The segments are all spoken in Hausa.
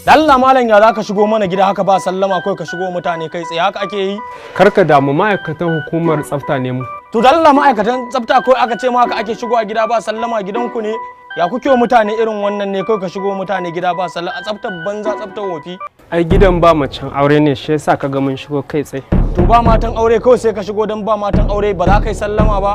Allah malam ya zaka shigo mana gida haka ba sallama kai ka shigo mutane kai tsaye haka ake yi? Karka damu, ma'aikatan hukumar tsafta ne mu. To da Allah ma'aikatan tsafta kai aka ce ma haka ake shigo a gida ba sallama gidanku ne? Ya kuke mutane irin wannan ne kai ka shigo mutane gida ba sallama a tsaftar banza tsaftar wofi. Ai gidan ba macen aure ne shi yasa kaga mun shigo kai tsaye. To ba matan aure kawai sai ka shigo dan ba matan aure ba za ka yi sallama ba.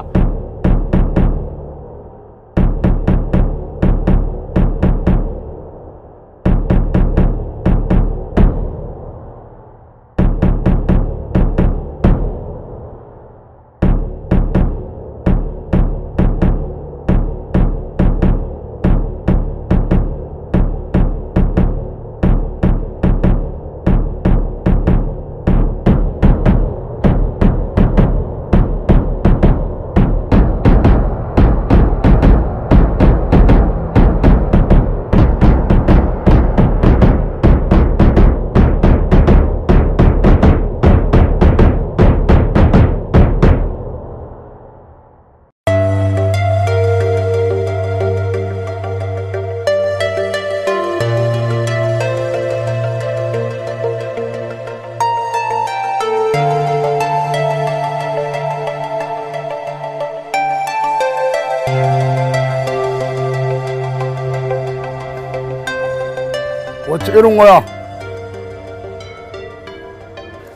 Wace irin waya?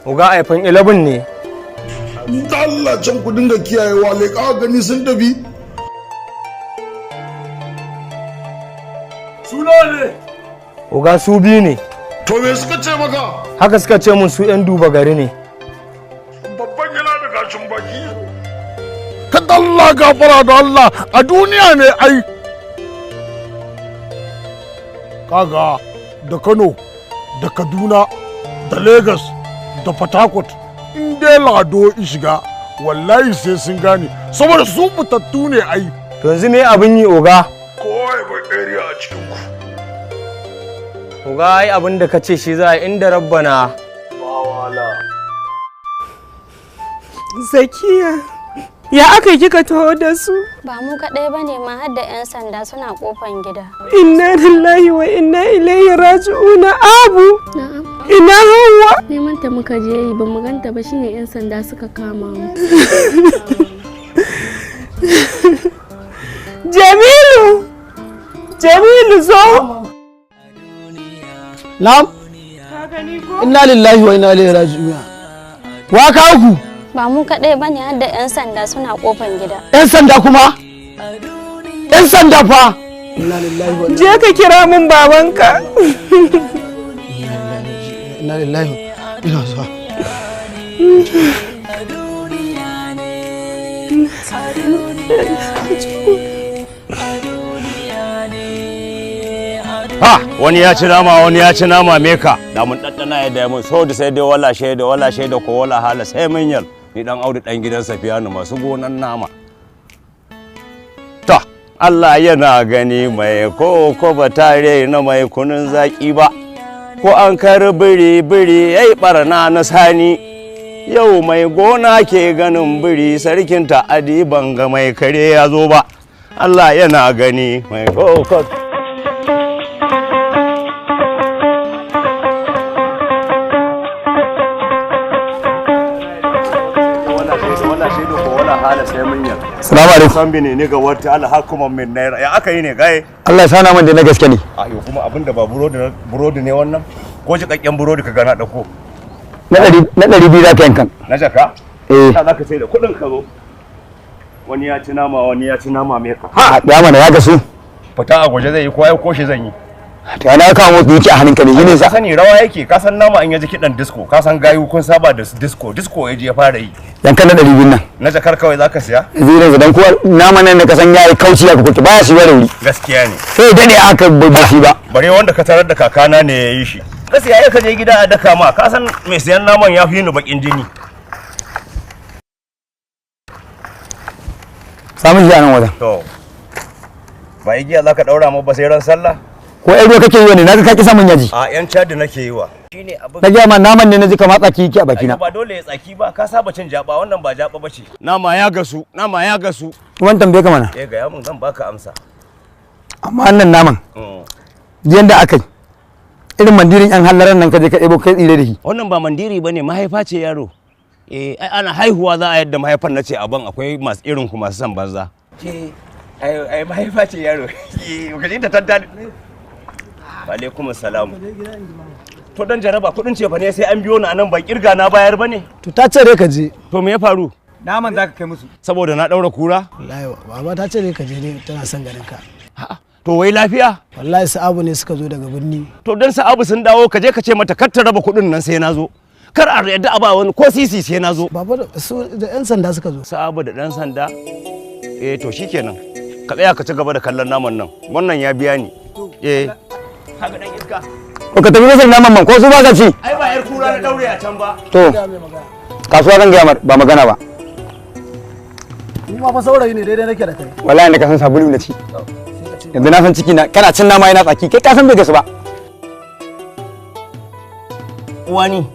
Uga iPhone 11 ne. Allah can ku dinga kiyayewa leƙa gani sun tafi. Suna ne? Uga su biyu ne. To me suka ce maka? Haka suka ce mun su 'yan duba gari ne. Babban yana da gashin baki. Ka Allah gafara da Allah a duniya ne ai. Kaga da Kano, da Kaduna, da Lagos, da Port Harcourt, in dai Lado shiga, wallahi sai sun gane, saboda su fitattu ne ai. To yanzu me abin yi oga? Kowa ya bar area a cikin ku. Oga ai abin da ka ce shi za a inda rabbana. Ba wala. Zakiya, ya aka kika taho da su? Ba mu kaɗai ba ne ma har da 'yan sanda suna kofan gida. Inna lillahi wa inna ilaihi raji'una Abu. Na'am. Ina Hauwa? Neman ta muka je yi ba mu ganta ba shine 'yan sanda suka kama mu. Jamilu! Jamilu zo! Na'am. Ka gani ko? Inna lillahi wa inna ilaihi raji'un. Wa kawo ku? Ba mu kaɗai ba ne har da 'yan sanda suna kofan gida. 'Yan sanda kuma? 'Yan sanda fa? Inna lillahi wa Je ka kira mun babanka. inna lillahi ina zuwa. Ha wani ya ci nama wani ya ci nama meka da mun daddana ya da mun so da sai dai wala shaida wala shaida ko wala hala sai mun yal ni dan Audu dan gidan Safiyanu masu gonan nama. Ta Allah yana gani mai ko ko ba tare na mai kunun zaki ba ko an kar biri biri yayi barna na sani yau mai gona ke ganin biri sarkin ta'adi banga mai kare ya zo ba Allah yana gani mai ko ko. Salamu alaikum. San bine ne ga wata alhakuman min naira ya aka yi ne gaye. Allah ya sana man da na gaske ne. Ayo kuma abinda ba burodi burodi ne wannan ko jikakken burodi ka gana dauko. Na 200 za ka yankan. Na jaka? Eh. Ta za ka sai da kuɗin ka zo. Wani ya ci nama wani ya ci nama me ka. Ha ya mana ya gasu. Fita a guje zai yi ko ai ko shi zan yi. To ana kawo duki a hannunka ne yine sa. Ka sani rawa yake ka san nama in ya ji kiɗan disco ka san gayu kun saba da disco disco ya je ya fara yi. Yankan na 200 nan. Na jakar kawai zaka siya? Zai zai dan kuwa naman nan da ka san yayi kauci aka kuke baya shiga da wuri. Gaskiya ne. Sai dade aka bai shi ba. Bare wanda ka tarar da kakana ne ya yi shi. Ka siya ya ka je gida a daka ma ka san mai siyan naman ya fi ni bakin jini. Samun shi a nan wajen. To ba igiya zaka daura ma ba sai ran sallah? Ko ƴan ruwa kake yi wa ne naga ka ki samun yaji. A ƴan cadi nake yi wa. Shine abin. Na gaya ma naman ne na ji kamar tsaki yake a bakina. Ba dole ya tsaki ba ka saba cin jaba wannan ba jaba bace. Nama ya gasu nama ya gasu. Wani tambaye ka mana. Eh gaya mun zan baka amsa. Amma wannan naman. Yanda aka yi Irin mandirin yan hallaran nan ka je ka ɗebo kai tsire da shi. Wannan ba mandiri bane, mahaifa ce yaro. Eh, ai ana haihuwa za a yadda mahaifar nace aban akwai masu irin ku masu san banza. Ke ai ai mahaifa ce yaro. Ka ji ta tantani. Wa alaikum assalam. To dan jaraba kudin ce fa ne sai an biyo ni anan ban kirga na bayar bane. To ta ce dai ka je. To me ya faru? Naman zaka kai musu. Saboda na daura kura? Wallahi baba ta ce dai ka je ne tana son ganin ka. To wai lafiya? Wallahi Sa'abu ne suka zo daga birni. To dan Sa'abu sun dawo ka je ka ce mata kar ta raba kudin nan sai na zo. Kar a yadda a ba wani ko sisi sai na zo. Baba su da yan sanda suka zo. Sa'abu da dan sanda? Eh to shikenan. Ka tsaya ka ci gaba da kallon naman nan. Wannan ya biya ni. Eh. Kaga dan iska. Ko ka tafi musu naman man ko su ba ka ci. Ai ba yar kura na daure a can ba. To kasuwa zan gaya ba magana ba. Ni ma fa saurayi ne daidai nake da kai. Wallahi ne ka san sabulu na ci. Yanzu na san ciki na kana cin nama yana tsaki kai ka san bai gasu ba. Uwani.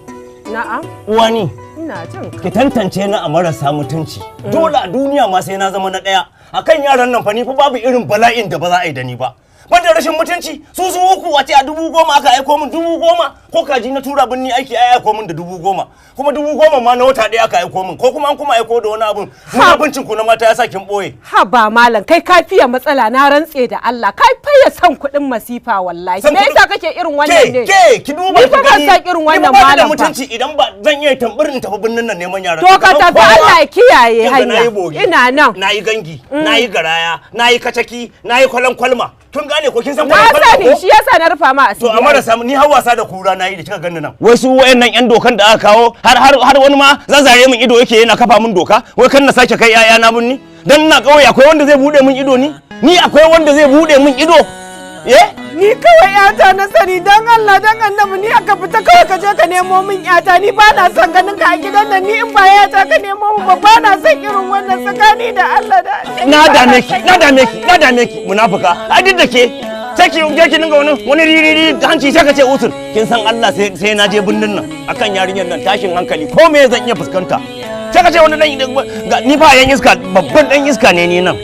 Na'am. Uwani. Ina jin ka. Ki tantance ni a marasa mutunci. Dole a duniya ma sai na zama na daya. Akan yaran nan fa ni fa babu irin bala'in da ba za a yi da ni ba. Banda rashin mutunci su su uku a ce a 10,000 aka aiko min 10,000 ko kaji na tura binni aiki ai aiko min da 10,000 kuma 10,000 ma na wata ɗaya aka aiko min ko kuma an kuma aiko da wani abun munafincin ku na mata ya sa kin boye. Ha ba malam kai ka fiye matsala na rantse da Allah kai fiye son kuɗin masifa wallahi. Me yasa kake irin wannan ne? Ke ki duba ki gani. Ni fa ban san irin wannan malam ba. Mutunci idan ba zan iya tambarin tafi binnin nan neman yaran. To ka tafi Allah ya kiyaye hanya. Ina nan. Nayi gangi, nayi garaya, nayi kacaki, nayi kwalan kwalma. Kin gane ko kin san na sani shi yasa na rufa ma asiri. To amma da samu ni har wasa da kura nayi da kika ganni nan. Wai su wayannan yan dokan da aka kawo har har har wani ma zazzare min ido yake yana kafa min doka wai kan na sake kai yaya na binni dan ina kauye akwai wanda zai bude min ido ni ni akwai wanda zai bude min ido eh ni kawai yata na sani dan Allah dan Annabi ni aka fita kawai ka je ka nemo min yata ni ba na son ganin ka a gidan nan ni in ba yata ka nemo min ba ba na son irin wannan tsakani da Allah da na dame ki na dame ki na dame ki munafuka ai duk da ke sai ki je ki dinga wani wani ririri hanci sai ka ce usul kin san Allah sai sai na je binnin nan akan yarinyar nan tashin hankali ko me zan iya fuskanta sai ka ce wani dan ni fa yan iska babban dan iska ne ni nan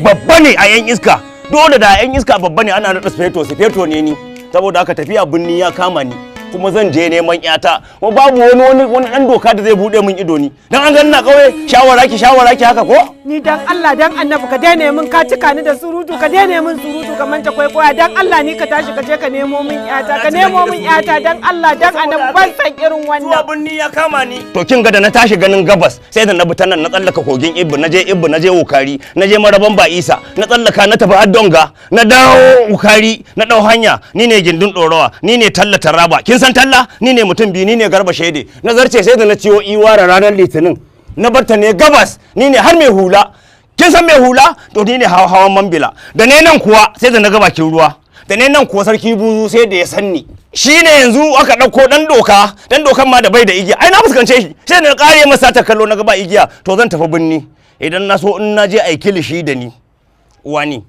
babba ne a yan iska dole da yan iska babba ne ana naɗa sufeto sufeto ne ni saboda haka tafiya binni ya kama ni kuma zan je neman yata kuma babu wani wani wani dan doka da zai bude min ido ni dan an ganna kauye shawara ki shawara ki haka ko ni dan Allah dan Annabi ka daina min ka cika ni da surutu ka daina min surutu ka manta kwaikwaya dan Allah ni ka tashi ka je ka nemo min yata ka nemo min yata dan Allah dan Annabi ban san irin wannan zuwa binni ya kama ni to kin ga da na tashi ganin gabas sai da na bi ta nan na tsallaka kogin Ibbi na je Ibbi na je Wukari na je Maraban Ba Isa na tsallaka na tafi Addonga na dawo Wukari na dau hanya ni ne gindin Dorawa ni ne tallata raba kin san talla ni ne mutum biyu ni ne Garba Shede na zarce sai da na ciwo iwara ranar Litinin na barta ne gabas ni ne har mai hula kin san mai hula to ni ne hawan mambila da ne nan kuwa sai da na ga bakin ruwa da ne nan kuwa sarki buzu sai da ya san ni shi ne yanzu aka ɗauko ɗan doka ɗan dokan ma da bai da igiya ai na fuskance shi sai da na ƙare masa ta kallo na ga ba igiya to zan tafi binni idan na so in na je ai kilishi da ni uwani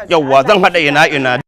yawwa zan haɗa ina ina.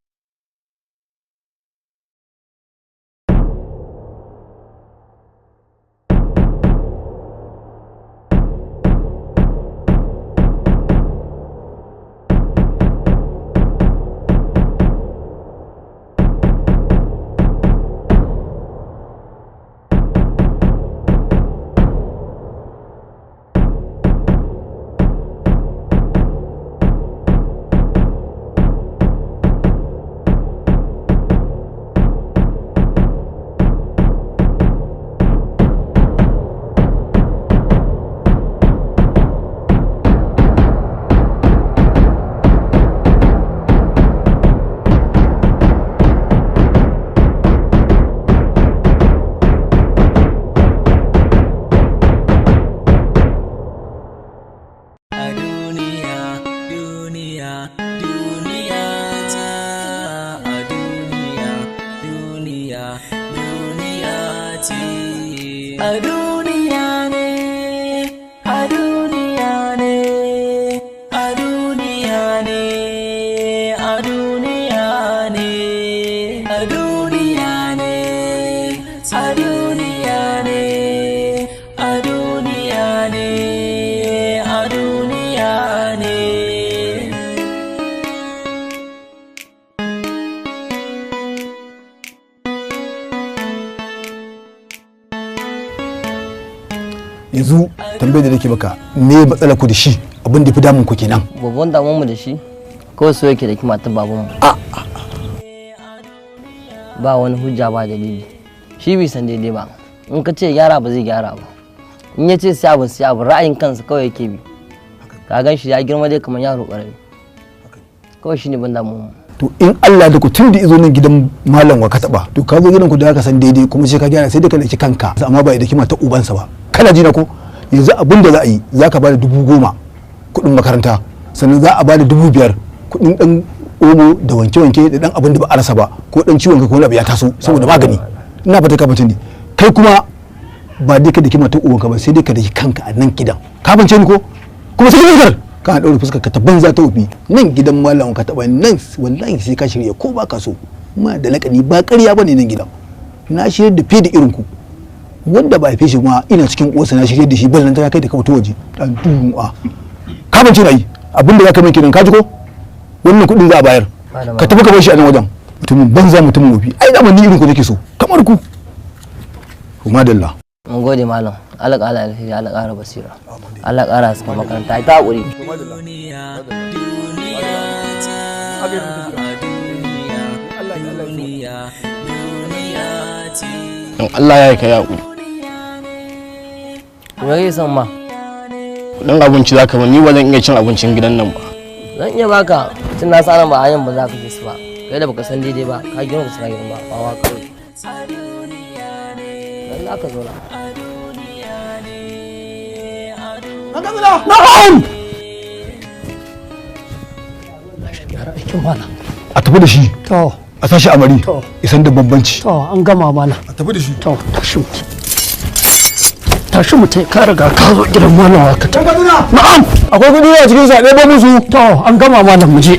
Yanzu tambayar da nake maka, me matsalar ku da shi? Abin da fi damun ku kenan. Babban damuwar mu da shi kawai so yake da kima ta babanmu. Ba wani hujja ba dalili. Shi bai san daidai ba. In ka ce gyara ba zai gyara ba. In ya ce sai abu sai abu, ra'ayin kansa kawai yake bi. Ka gan shi ya girma dai kamar yaro karami. Kawai shine ban damuwar mu. To in Allah da ku tun da izo nan gidan malam wa ka taba, to ka zo gidan ku da ka san daidai kuma sai ka gyara, sai dai ka daki kanka amma ba ya daki mata ubansa ba. Kana ji na ko? Yanzu abin da za a yi, za ka bada 10,000 kuɗin makaranta, sannan za a bada 5,000 kuɗin ɗan omo da wanke-wanke da ɗan abin da ba a rasa ba, ko ɗan ciwon kai ko wani abu ya taso saboda magani. Ina fata ka fahimce ni. Kai kuma ba dai ka daki mata ubanka ba, sai dai ka daki kanka a nan gidan. Ka fahimce ni ko? Kuma sai ka kana ɗaure fuskar ka ta banza ta wofi. Nan gidan malam ka taɓa nan, wallahi sai ka shirya ko ba ka so. Ma da lakani ba ƙarya ba ne, nan gidan na shirya da fiye da irin ku wanda ba a haife shi ma ina cikin ƙosa na shirya da shi, ballan ta kai da ka fito waje dan duwa. Ka bance na yi abin da za ka min kenan, ka ji ko? Wannan kuɗin za a bayar, ka tafi ka bar shi a nan wajen. Mutumin banza, mutumin wofi. Ai da ni irin ku nake so kamar ku. Kuma dalla. Mun gode malam. Allah ƙara alheri, Allah ƙara basira. Allah ƙara suka makaranta. Ai ta haƙuri. In Allah ya yi ka yi haƙuri. Me kake son ma? Kuɗin abinci za ka bani, ni ba zan iya cin abincin gidan nan ba. Zan iya baka, tun na sa nan ba hanyar ba za ka ci su ba. Kai da baka san daidai ba, ka girma ka san girma, ba wa kawai. Dan za ka zo na. Na'am! A tafi da shi. To. A sashi amari. To. Isan da bambanci. To an gama malam. A tafi da shi. To tashi mu. Tashi mu tai, ka riga ka zo gidan malam ka ta. Na'am! Akwai kuɗi a cikin sa, ɗaya ba musu. To an gama malam, mu je.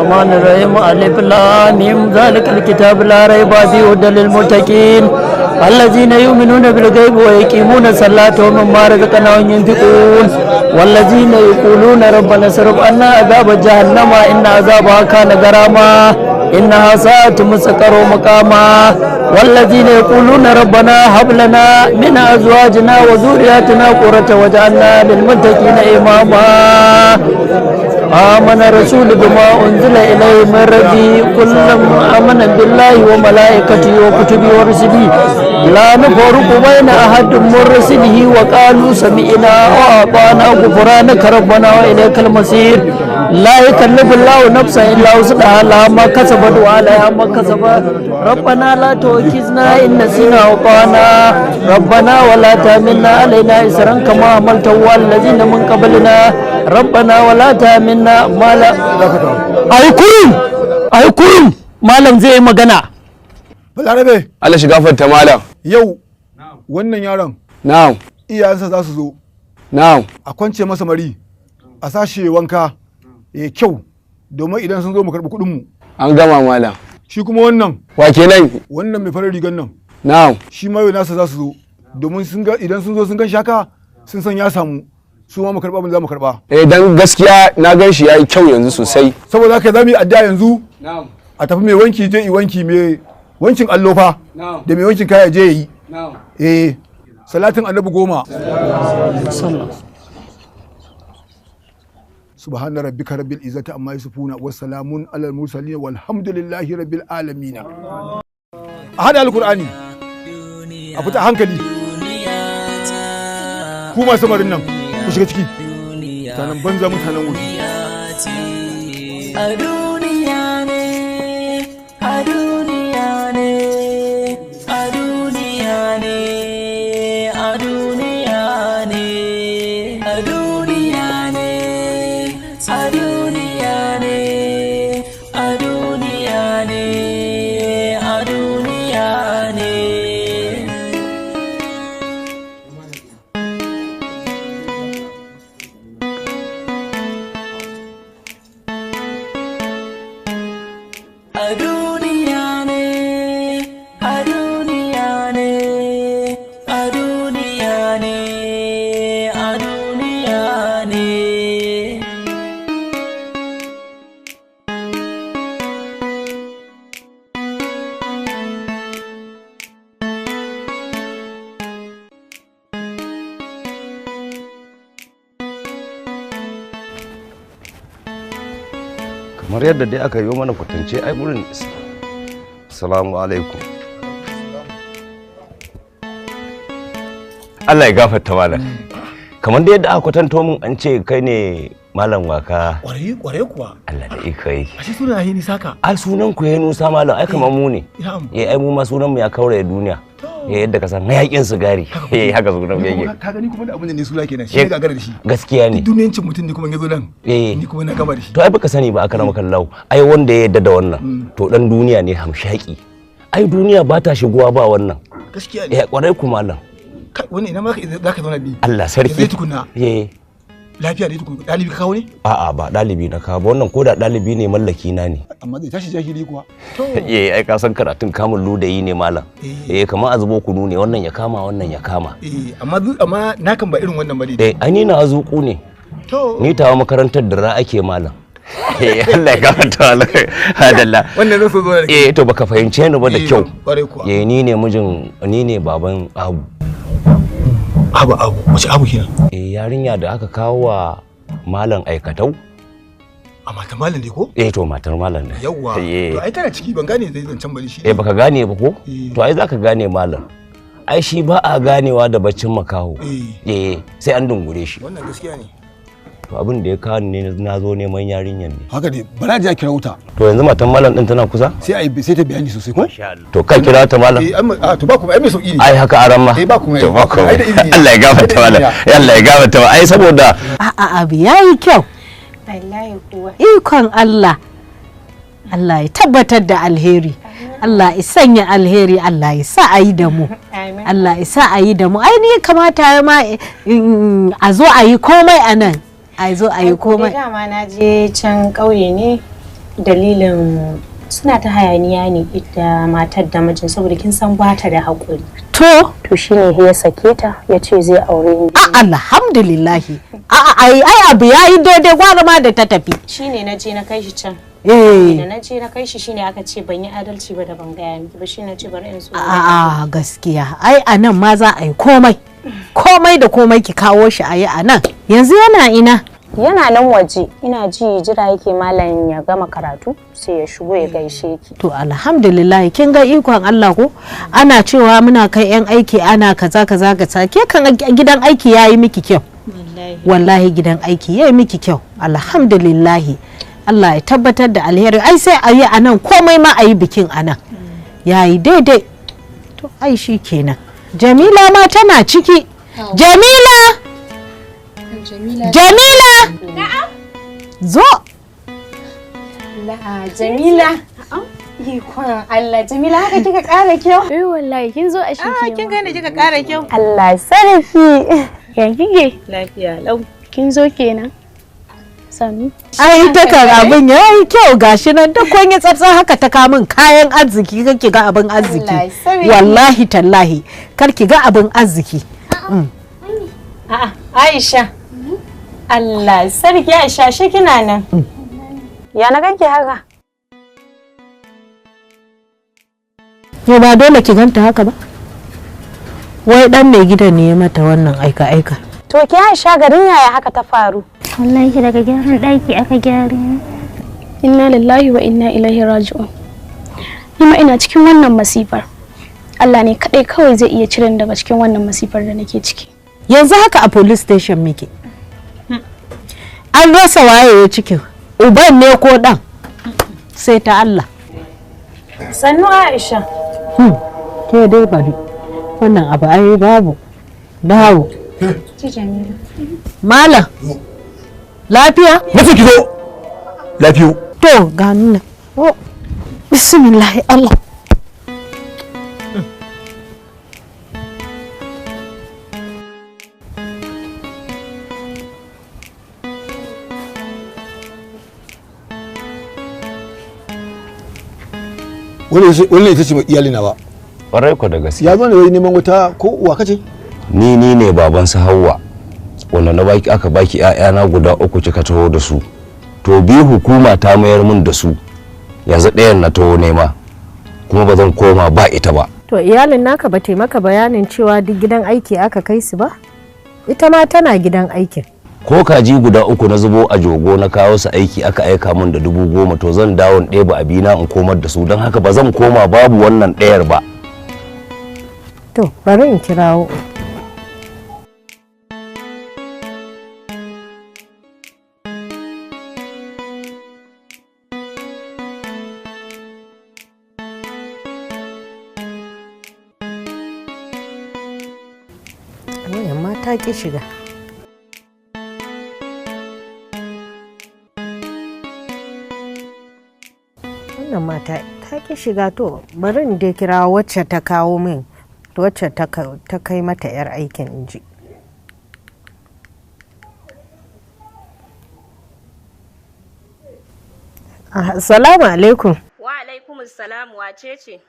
الرحمن الرحيم، ألف لام ميم، ذلك الكتاب لا ريب فيه هدى للمتقين الذين يؤمنون بالغيب ويقيمون الصلاة ومما رزقناهم ينفقون والذين يقولون ربنا اصرف عنا عذاب جهنم إن عذابها كان غراما إنها ساءت مستقرا ومقاما والذين يقولون ربنا هب لنا من أزواجنا وذرياتنا قرة واجعلنا للمتقين إماما. آمن الرسول بما أنزل إليه من ربه كل آمن بالله وملائكته وكتبه ورسله لا نفرق بين أحد من رسله وقالوا سمعنا وأطعنا غفرانك ربنا وإليك المصير. لا يكلف الله نفسا إلا وسعها، لها ما كسبت وعليها ما كسبت. ربنا لا تؤاخذنا إن نسينا أو أخطأنا، ربنا ولا تحملنا علينا إصرا كما حملته على الذين من قبلنا، ربنا ولا تحملنا ما لا. Ayi kurum, ayi kurum, malam zai yi magana. Balarabe. Allah shiga gafarta malam. Yau wannan yaron. Na'am. Iyayensa za su zo. Na'am. A kwance masa mari, a sashe wanka ya kyau, domin idan sun zo mu karɓi kuɗinmu. An gama malam. Shi kuma wannan. Wa kenan? Wannan mai farin rigar nan. Na'am. Shi ma yau nasa za su zo, domin sun ga idan sun zo sun gan shaka sun san ya samu, su ma mu karɓa abin da za mu karɓa. Eh dan gaskiya na gan shi yayi kyau yanzu sosai. Saboda haka za mu yi addu'a yanzu. Na'am. A tafi mai wanki je yi wanki, mai wankin allo fa. Na'am. Da mai wankin kaya je yi. Na'am. Eh, salatin annabi 10. Subhana rabbika rabbil izzati amma yasifuna wa salamun alal mursalin walhamdulillahi rabbil alamin. A hada alqur'ani. A fita hankali. Ku masu samarin nan ku shiga ciki. Mutanen banza, mutanen wuri. A duniya ne, a duniya ne, a duniya ne, a duniya ne, a duniya ne, a duniya ne, a duniya ne, a duniya ne. A duniya ne, a duniya ne, a duniya ne, a duniya ne. Kamar yadda dai aka yi mana kwatance ai gurin. Assalamu alaikum. Allah ya gafarta malam. Kamar da yadda aka kwatanto min an ce kai ne malam Waka. Kwarai kwarai kuwa. Allah da iko yake. Ashe suna yi nisa ka. Ai sunan ku ya nusa malam, ai kamar mu ne. Na'am. Eh ai mu ma sunan mu ya kauraye duniya. Eh yadda ka san hayakin sigari. Eh haka sunan mu yake. Ka gani kuma da abin da ne suna kenan shi ne gagara da shi. Gaskiya ne. Duniyancin mutum ne kuma ya zo nan. Eh. Ni kuma na gama da shi. To ai baka sani ba aka rama kallahu. Ai wanda ya yadda da wannan to dan duniya ne hamshaki. Ai duniya ba ta shigowa ba wannan. Gaskiya ne. Eh kwarai ku malam. Kai wannan ina ma za ka zauna bi. Allah sarki. Yanzu tukuna. Eh. Lafiya ne tukuna dalibi ka kawo ne? A'a ba dalibi na kawo ba wannan ko da dalibi ne mallaki na ne. Amma zai tashi jahili kuwa. Eh ai ka san karatun kamun ludayi ne malam. Eh kamar a zubo kunu ne wannan ya kama wannan ya kama. Eh amma amma na kan ba irin wannan bane. Eh ai ni na azuku ne. To. Ni tawa makarantar da ake malam. Eh Allah ya gafarta malam. Hadalla. Wannan zai so zo da Eh to baka fahimce ni ba da kyau. Kwarai kuwa. Eh ni ne mijin ni ne baban Abu. Abu abu wace abu kenan? Eh yarinya da aka kawo wa malam aikatau. A matar malam ne ko? Eh to matar malam ne. Yawwa. Eh. To ai tana ciki ban gane zai zancen bane shi. Eh baka gane ba ko? To ai zaka gane malam. Ai shi ba a ganewa da baccin makaho. Eh sai an dungure shi. Wannan gaskiya ne. To abin da ya kawo ni ne na zo neman yarinyar ne. Haka ne bara je a kira wuta. To yanzu matan malam din tana kusa? Sai ai sai ta bayani sosai ko? To kai kira ta malam. Eh amma a to ba kuma ai mai sauki ne. Ai haka aran ma. Eh ba kuma. To ba kuma. Ai da izini. Allah ya gafarta malam. Allah ya gafarta malam. Ai saboda A'a abu yayi kyau. Wallahi kuwa. Ikon Allah. Allah ya tabbatar da alheri. Allah ya sanya alheri, Allah ya sa a yi da mu. Amin. Allah ya sa a yi da mu. Ai ni kamata ya ma a zo a yi komai a nan. A zo a yi komai. Dama na je can ƙauye ne dalilin suna ta hayaniya ne ita matar da mijin saboda kin san ba ta da haƙuri. To. To shine ya sake ta ya ce zai aure ni. Alhamdulillahi. A'a ai ai abu yayi daidai gwara ma da ta tafi. Shine na je na kai shi can. Eh. Da na je na kai shi shine aka ce ban yi adalci ba da ban gaya miki ba shine na ce bari in so. A'a gaskiya ai a nan ma za a yi komai. Komai da komai ki kawo shi a yi a nan. Yanzu yana ina. Yana nan waje ina ji jira yake malam ya gama karatu sai ya shigo ya gaishe ki. To alhamdulillah kin ga ikon Allah ko ana cewa muna kai yan aiki ana kaza kaza kaza ke kan gidan aiki yayi miki kyau. Wallahi gidan aiki yayi miki kyau. Alhamdulillah. Allah ya tabbatar da alheri ai sai a yi a nan komai ma a yi bikin a nan. Yayi daidai. To ai shi kenan. Jamila ma tana ciki. Jamila! Jamila! Na'am. Zo! La'a Jamila. Ikon Allah Jamila haka kika ƙara kyau. Eh wallahi kin zo a shi Ah, kin gane kika ƙara kyau. Allah sarki. Ya kike? Lafiya lau. Kin zo kenan. Sannu. Ai ta kan abin yayi kyau gashi nan duk kun yi tsatsa haka ta kamun kayan arziki kake ga abin arziki. Allah sarki. Wallahi tallahi kar ki ga abin arziki. A'a Aisha. Allah sarki Aisha shi kina nan. Ya na ganki haka? Yo ba dole ki ganta haka ba. Wai dan mai gidan ne ya mata wannan aika aika. To ki Aisha garin yaya haka ta faru? Wallahi daga gyaran ɗaki aka gyara ni. Inna lillahi wa inna ilaihi raji'un. Ni ma ina cikin wannan masifar. Allah ne kaɗai kawai zai iya cire ni daga cikin wannan masifar da nake ciki. Yanzu haka a police station muke. An rasa waye ya cikin. Uban ne ko dan? Sai ta Allah. Sannu Aisha. Ke dai bari. Wannan abu ai babu. Babu. Ci Jamila. Malam. Lafiya? Nace ki zo. Lafiyo. To ga nuna. Oh. Bismillah Allah. Wannan ita ce iyali na ba. Ƙwarai ku da gaske. Ya zo ne wai neman wata ko uwa kace? Ni ne baban su Hauwa. Wanda na baki aka baki ƴaƴana guda uku kika taho da su. To biyu hukuma ta mayar min da su. Yanzu ɗayan na taho nema. Kuma ba zan koma ba ita ba. To iyalin naka ba taimaka bayanin cewa duk gidan aiki aka kai su ba? Ita ma tana gidan aikin. Ko kaji guda uku na zubo a jogo na kawo su aiki aka aika min da 10,000, to zan dawo in ɗeba abina in komar da su, don haka ba zan koma babu wannan ɗayar ba. To bari in kirawo. Wayan ma ta ƙi shiga. Wannan mata ta ƙi shiga. To bari in dai kira wacce ta kawo min, wacce ta kai mata 'yar aikin in ji. Assalamu alaikum. Wa alaikum salam, wace ce?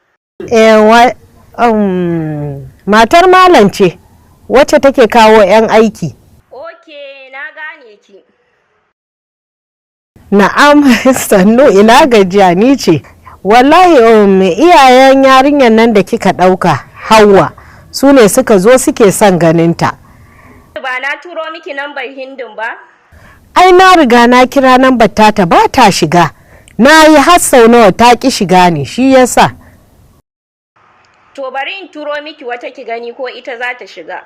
Matar malam ce wacce take kawo 'yan aiki. Ok, na gane ki. Na'am, sannu, ina gajiya, ni ce. Wallahi iyayen yarinyar nan da kika ɗauka, Hauwa, su ne suka zo suke son ganinta. Ba na turo miki nambar Hindun ba? Ai na riga na kira nambar tata ba ta shiga. Na yi har sau nawa ta ki shiga ne, shi yasa. To bari in turo miki wata ki gani ko ita za ta shiga.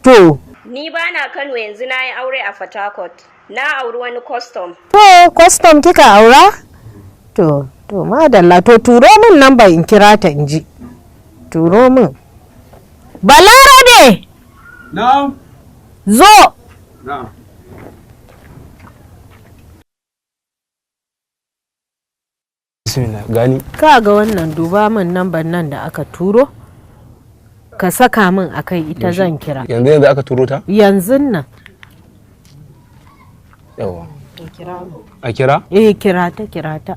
To. Ni ba na Kano yanzu, na yi aure a Fatakwat. Na auri wani custom. To, custom kika aura? To, to madalla, to turo min namba in kira ta in ji. Turo min. Balarabe! Na'am. Zo! Na'am. Bismillah, gani. Ka ga wannan, duba min namban nan da aka turo. Ka saka min akai ita zan kira. Yanzu yanzu aka turo ta? Yanzu nan. Yawa. A kira? Eh, kira ta, kira ta.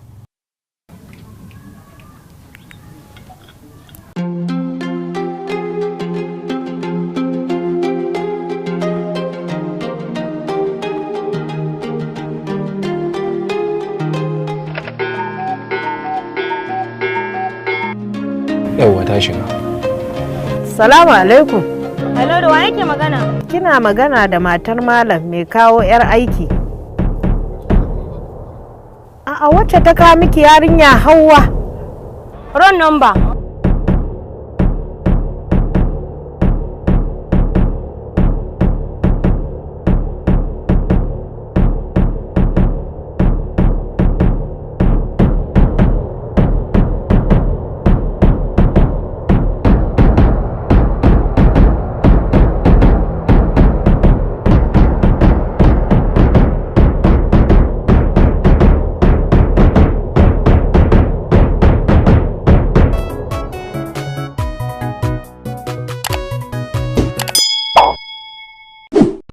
Yawa, ta shiga. Salamu alaikum. Hello, da wa yake magana? Kina magana da matar malam mai kawo 'yar aiki. A'a, wacce ta kawo miki yarinya Hauwa. Wrong number.